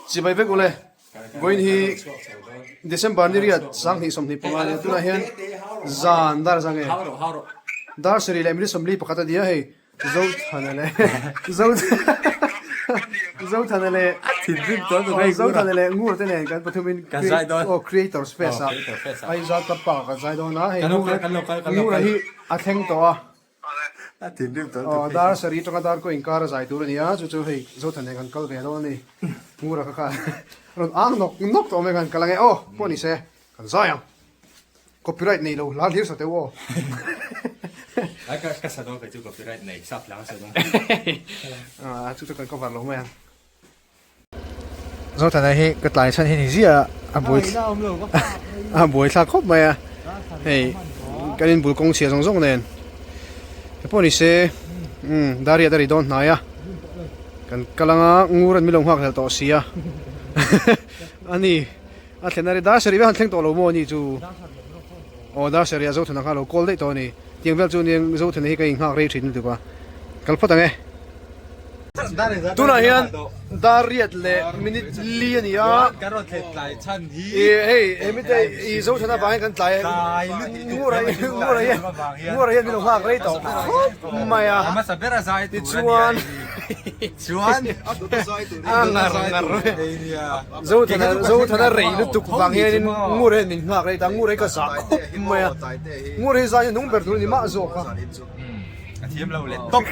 Chibai vek ule. Vawiin hi December ni riat 2025 ania tunah hian zan dar zang e dar sarih leh minute 41 a nia hei Zothana leh Zothana leh Zothana leh Ngur te nen kan pathumin aw Creators Fest ah Aizawl Club Park ah kan zai dawn a hei Ngura hi a thleng tawh a. A thinrim tawh Aw dar sarih atanga dar kaw inkar a zai tur a ni a, chu chu hei Zothan nen kan kal ve dawn a ni. Ngura kha khan rawn ang nawk nawk tawh mai khan kal ange aw pawh ni se kan zai ang. Copyright nei lo hla hlir sa teuh aw. Ai ka ka sa dawn kei chu copyright nei sap hla ka sa dawn. Ah chu chu kan cover lo mai ang. Zothana hi ka tlai chhan hi ni ziah a a buai a buai thlak khawp mai a hei kan inbul kawng chhia zawng zawng nen te pawh ni se umm dar riat a ri dawn hnai a kan kal anga ngur an mi lo nghak hlel tawh si a ani a thlen a ri dar sarih vek an thleng tawh lo maw ani chu aw dar sarih ah Zothana kha a lo call daih tawh a ni tiang vel chu nia Zothana hi ka inghak rei thin lutuk a kal phawt ang e. Tunah hian dar riat leh minute li a ni a ih hei he mite ih Zothana vangin kan tlai Ngura Ngura hian Ngura hian min lo nghak rei tawh khawp mai a tichuan a ngar ngar Zothana Zothana rei lutuk vang hianin Ngura hian min nghak rei ta Ngura hi ka zah khawp mai a Ngura hi zai hi nung ber tur a ni mah zawk a. A thiam lo let tawp.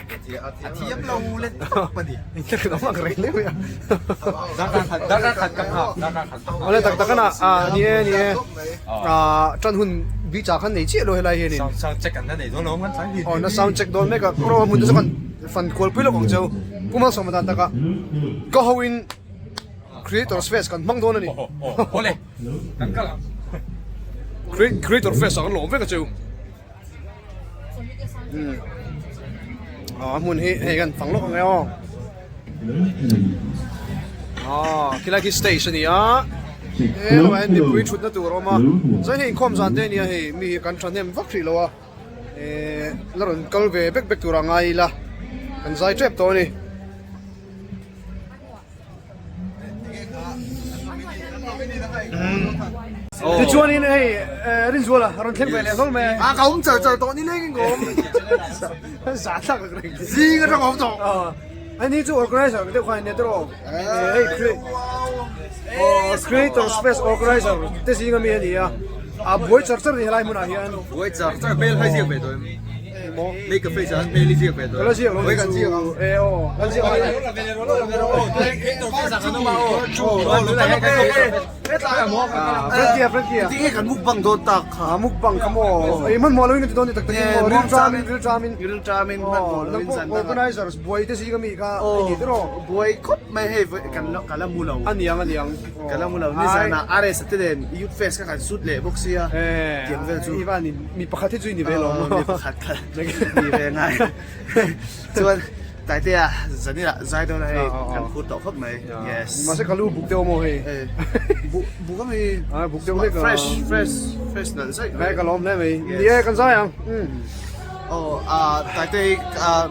A thiam lo let tawp a ni. Ka lo nghak reng leuh a. Darkar khat darkar khat ka nghak darkar khat. Awle tak tak ana a ni e ni e. A tan hun beach ah khan nei chiah lo helai hianin. Sound sound check an la nei dawn lo man tlai hi. Aw na sound check dawn mek a kawr hmun te chu kan fan kual pui lawk ang cheu. Pu Malsawma dan taka ka ho in creator space kan hmang dawn a ni. Awle kan kal ang. Creator face ah kan lawm vek a cheu. A hmun hi hei kan fang lawk ang e aw aw khilai khi stage a ni a he lamah hian mipui thutna tur a awm a chuan hei inkhawm zan te a ni a hei mi hi kan thahnem vak hrih lo a ehh la rawn kal ve vek vek tur a ngai ila kan zai tep tawh a ni. Tichuanin hei Rinzuala a rawn thleng ve leh hlawl mai a. A ka awm char char tawh ni leng in ka awm. Za thlak reng reng. Zing atang awm tawh. Ani chu organizer deuh khan nia tawh. Hei creator space organizer te zing ami a ni a. A buai char char ni helai hmunah hian. Buai char char hmel hai ziak ve tawh em? Make a face ah hmel i ziak ve tawh. Ka la ziak lo ni chu. E aw. Kan ziak lo. Frankie Frankie. Tinge kan mukbang dawn tak kha. A mukbang kha maw. Ei hmanhmawh lo in ka ti dawn ni tak takin maw. Ril chamin ril chamin. Ril chamin hmanhmawh lo in zan dang. Organizers buai te zing ami kha a ni tiraw. Buai khawp mai hei kan ka la mu lo. A niang a niang. Ka la mu lo ni zan ah RS te nen youth fest kha kan shoot leh bawk sia tiang vel chu. Ivan mi pakhat hi chu i ni ve lo maw. Mi pakhat kha ni ve ngai. Chuan Taitea zanin ah zai dawn a hei kan phur tawh khawp mai. Yes. Mahse ka lu buk deuh maw hei. Buk buk a mi. A buk deuh hlek a. Fresh fresh fresh nalh zaih mai. Ka lawm hle mai. Ni e kan zai ang. Aw a Taite hi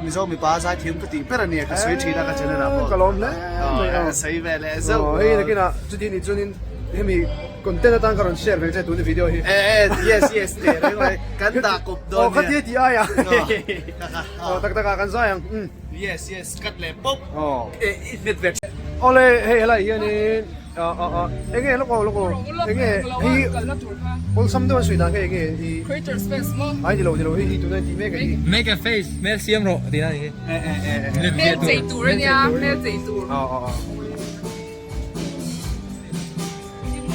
Mizo mipa zai thiam ka tih ber a nia ka sawi thin a ka channel ah pawh. Ka lawm hle mai. Aw sawi ve leh zauh. Aw hei nakinah chuti nih chuanin hemi content atan ka rawn share ve che tuna video hi. E e yes yes teh reng mai kan dah kawp dawn nia. Aw khatia tih aia. Aw tak tak ah kan zai ang. Yes yes cut leh pawp. Aw. E i hmet ve. Awle hei helai hianin a a a enge lawk aw lawk aw enge hei awlsam deuh an sawi dan kha enge i Creator space maw? Ai nilo nilo hei hi tuna tih mek a ni. Make a face hmel siam rawh tih na ni hi. E e e e. Hmel chei tur a nia hmel chei tur. Aw aw aw.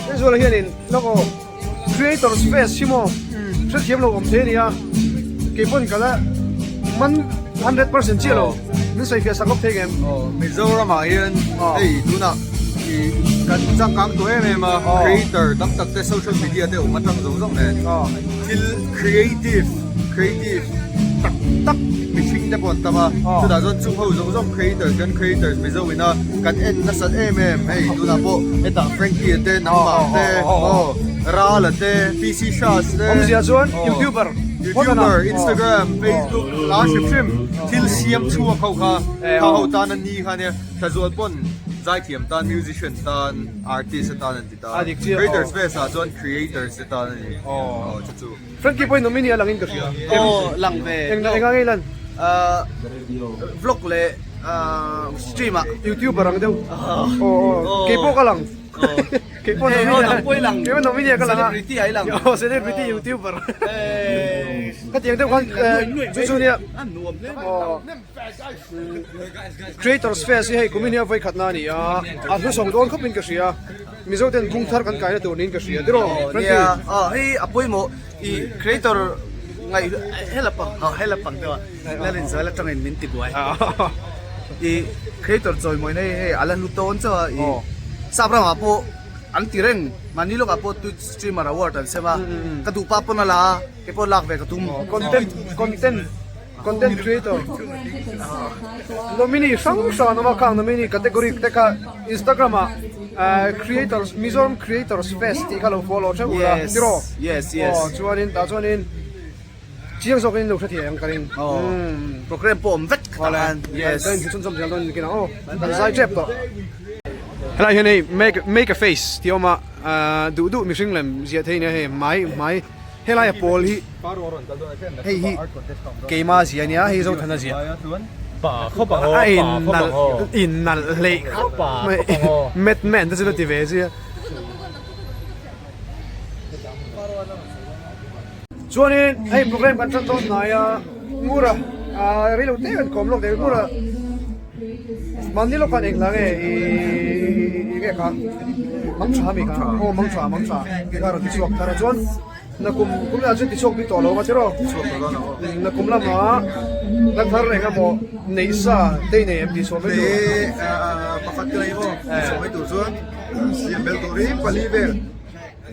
Hei zuala hianin lawk aw creator space hi maw hrethiam lo awm thei a ni a keipawn ka la man 100% chiah lo min sawi fiah sak lawk thei ngem. Aw Mizoram ah hian hei tunah ih kan changkang tawh em em a creator tam tak te social media te awm atang zawng zawng nen thil creative creative tak tak mihring te pawh an tam a chutah chuan chung ho zawng zawng creators kan creators Mizo ina kan en nasat em em hei tunah pawh hetah Frankie te nangmah te aw Rala te PC Shaz te awmzia chuan youtuber youtuber Instagram Facebook la hrim hrim thil siam chhuak ho kha kha ho tan a ni kha nia thlazual pawn. Zaithiam tan, musician tan, artist atan an ti ta. Creators Fest ah chuan creators te tan a ni. Aw chu chu. Frankie pawhin nominee a langin ka hria. Aw lang ve. Eng enga ngei lan? Vlog leh stream ah. Youtuber ang deuh. Aw aw keipawh ka lang. Keipawh nominee keipawh nominee ka lang a. Celebrity ah i lang. Aw celebrity youtuber. Khatiang deuh khan chu chu nia. Aw. Creators Fest hi hei kumin hi a vawi khatna a ni a, a hlusawm dawn khawpin ka hria, Mizo ten bung thar kan kaina tur niin ka hria tiraw Frankie? Nia, aw hei a pawimawh i creator ngaih hela pang aw hela pang deuh a Lalinzuala atangin min ti buai i creator chawimawina hi hei a la hlu tawn chauh a i sap ramah pawh an ti reng mahni lawkah pawh Twitch streamer award an sem a ka duh pa pawn a la a keipawh lak ve ka tum. Content content Content creator nominee hrang hrang an awm a, khang nominee category te kha Instagram ah creators Mizoram creators fest tih kha lo follow theuh ula tiraw? Yes yes. Aw chuanin tah chuanin chiang zawkin lo hre thei ang ka ring. Aw program pawh awm vek tah khan. Yes. Kan inchhunzawm zel dawn kin ang aw kan zai tep tawh. Helai hian hei make make a face tih a awm a duh duh mihring lem ziah thei nia hei hmai hmai. Helai a pawl hi hei hi keima zia ania hei Zothana zia a in nalh in nalh hleih khawp mai madman te chu la ti ve zia chuanin hei program kan tan dawn hnai a Ngura ah reilo te kan kawm lawk daih Ngura Mahni lawk khan eng hla nge i nge kha mang tha mi kha aw mang tha mang tha kha rawn ti chhuak thar a chuan nakum kum leh ah chuan ti chhuak bik tawh lo a tiraw nakum lama hla thar eng emaw neih sa te i nei em tih chhuah mai tur pakhat ka nei maw tih chhuah mai tur chuan siam bel tur hi pali vel.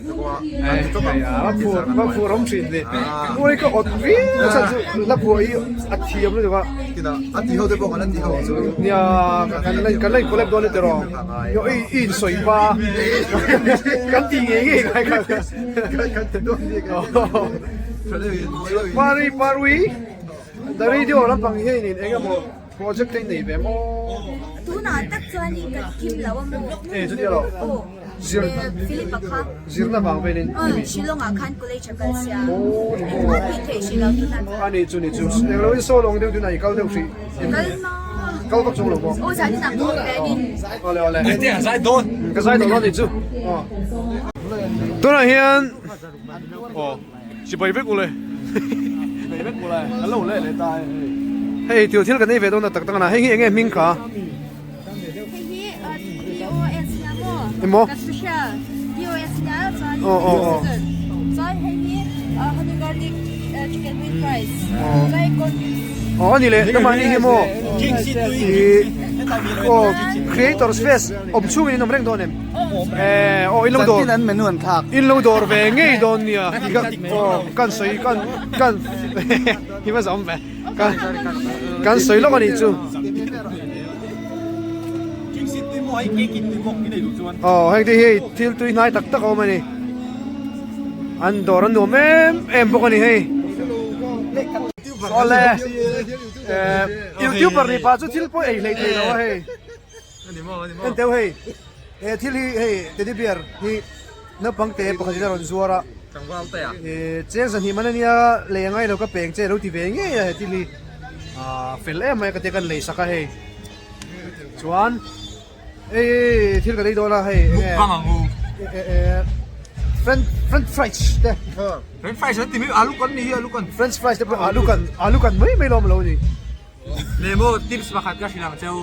Va phuah rawng thin ni. Muai ka awt viau chhan chu la phuah hi a thiam lutuk a. A ti ho te pawh kan la ti ho chu. Nia kan la kan la in collab dawn ni tiraw. Yo i i in sawi pa. Kan ti ngei ngei ngai kha. Kan ti dawn ni. Parui parui the radio lampang hian in eng emaw project te in nei ve maw? Tunah tak chuanin kan kim lo a maw? E chutia lo. Aw. Zir Philip-a kha. Zirna vang velin. Aw Shillong ah khan college a kal sia. Engmah tih theih hrih lo tunah chuan. A nih chu ni chu. Englo in saw lawng deuh tunah i kal deuh hrih. Kal maw? Kal vak chung lo maw? Aw zan inah pawh awm ve in. Awle awle. Tia zai dawn. Ka zai dawn a nih chu. Aw. Tunah hian aw sipai vek ule. Sipai vek ule. Kan lo leh leh ta hei. Hei thil thil kan ei ve dawn a tak tak a hei hi enge hming kha? Emaw? Aw aw aw. Aw ani leh ka mahni hi maw aw creators fest awm chhungin in awm reng dawn em? Aw in lo dawr in lo dawr ve ngei dawn nia aw kan sawi kan kan hi va zawm ve kan sawi lawk anih chu. Aw heng te hi hei thil tui hnai tak tak a awm a ni an dawr an nuam em em bawk a ni hei awle eh youtuber ni pah chu thil pawh ei hlei thei lo a hei en teuh hei he thil hi hei teddy bear hi naupang te pakhat in a rawn zuar a eh cheng zahnih man ania lei a ngai lo ka peng che lo ti ve ngei a he thil hi ah fel em mai a ka tia kan lei sak a hei. Chuan hei thil kan ei dawn a hei enge French French fries te French fries an ti mai alu kan ni hi alu kan French fries te pawh alu kan alu kan mai mai lawm lo ni Lemo tips pakhat ka hrilh ang cheu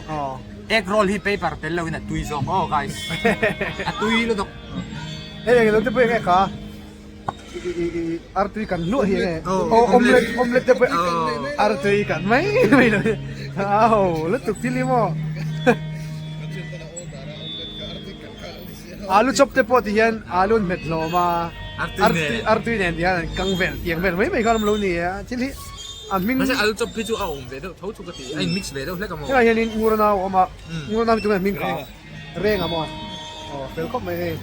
egg roll hi paper tel lo in a tui zawk aw guys a tui lutuk hei eng lo te pawh enge kha Artui kan hluah hi enge omelette omelette te pawh artui kan mai mai lo a ho lutuk thil hi maw alu chop te pawh ti hian alu an hmet hlawm a artui artui nen ti hian an kang vel tiang vel mai mai khan awm lo ni a thil hi a hming mahse alu chop hi chu a awm ve deuh tho chu ka ti a in mix ve deuh hlek a maw helai hianin ngurana a awm a ngurana hi tunge hming kha reng a maw aw fel khawp mai hei.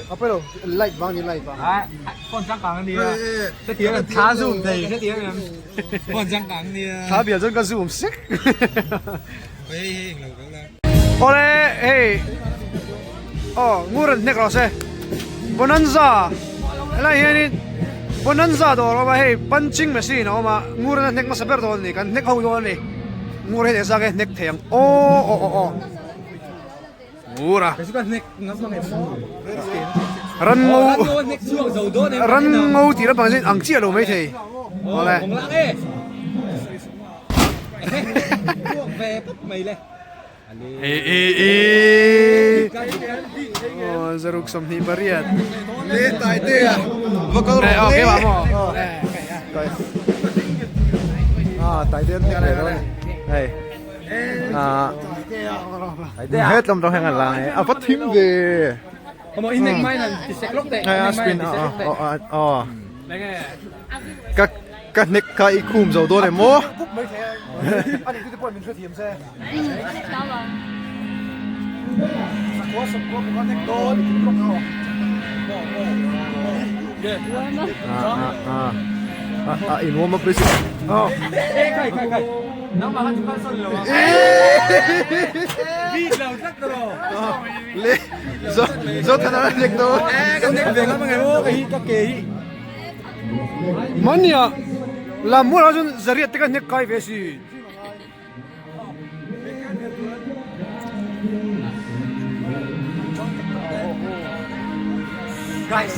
A pawi lo, light vang ni light vang. Phone changkang ania. Hetiang em thla zoom thei hetiang em. Phone changkang ania. Thla bial chuan ka zoom sek. Hei hei englo ka la. Awle hei aw ngur an hnek rawh se Bonanza helai hianin Bonanza dawr a awm a hei punching machine a awm a ngur an hnek hmasa ber dawn a ni kan hnek ho dawn a ni ngur hei leh zak e hnek thei ang aw aw aw aw. Ngur a. Ran ngo ran ngo tih lampang hian ang chiah lo mai thei. Awle. E e e. Oh zaruk 28. Le tai te a. Va kal rawh le. Ah tai te an hnek ve dawn. Hei. Het lam tang hian an lang e a va thim ve a spin a a ka ka hnek kha i khum zo dawn em maw a in warm up Mania lam hmunah chuan zariat te kha hnek kai ve si. Guys,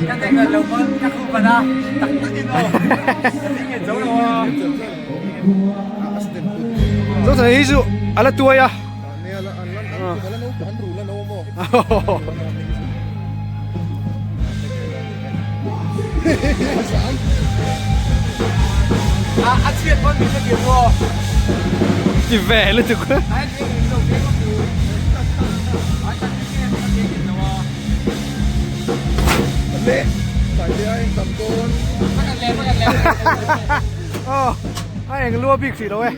ka nek lo pawn ka khup pana tak tak in aw. Ka zo lo a. Zo thana hi chu ala tuai a. A chhiat pawn min la tir maw? Ti ve lutuk. Aw a eng lua bik hrih lo e.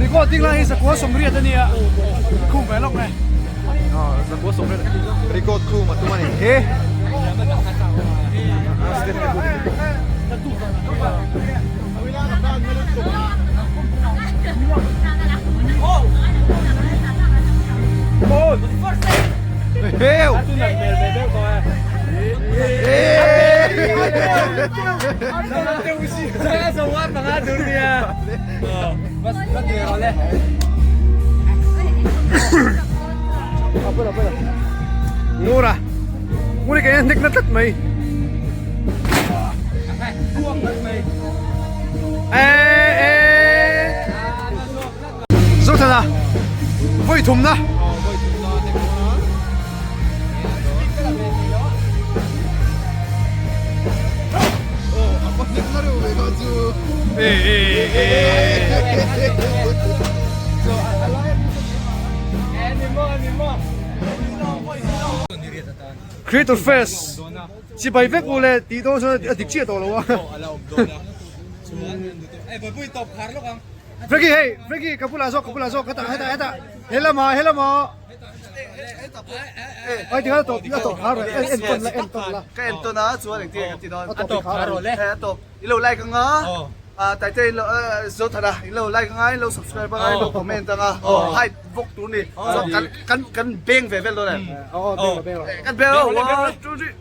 Recording lai hi zakua sawmriat a nia khum ve lawk mai. Zakua sawmriat record khum a tum a ni. He. Heu. Ngura. Ngura ke hnek na tlat mai. Zothana vawi thumna Creator Fest Chibai vek u le tih dawn chuan a dik chiah tawh lo a. Frankie hei Frankie ka bulah zawk ka bulah zawk hetah hetah hetah helama helama ai tikhan a tawp a tawp khar en en tawn la en tawn la ka en tawn a chuan engtin nge ka ti dawn a tawp khar rawh le a tawp i lo like anga a taite in lo Zothana in lo like anga in lo subscribe anga in lo comment anga hype vawk tur ni chuan kan kan kan beng ve vel dawn em aw beng rawh beng rawh kan beng rawh 1 2 3.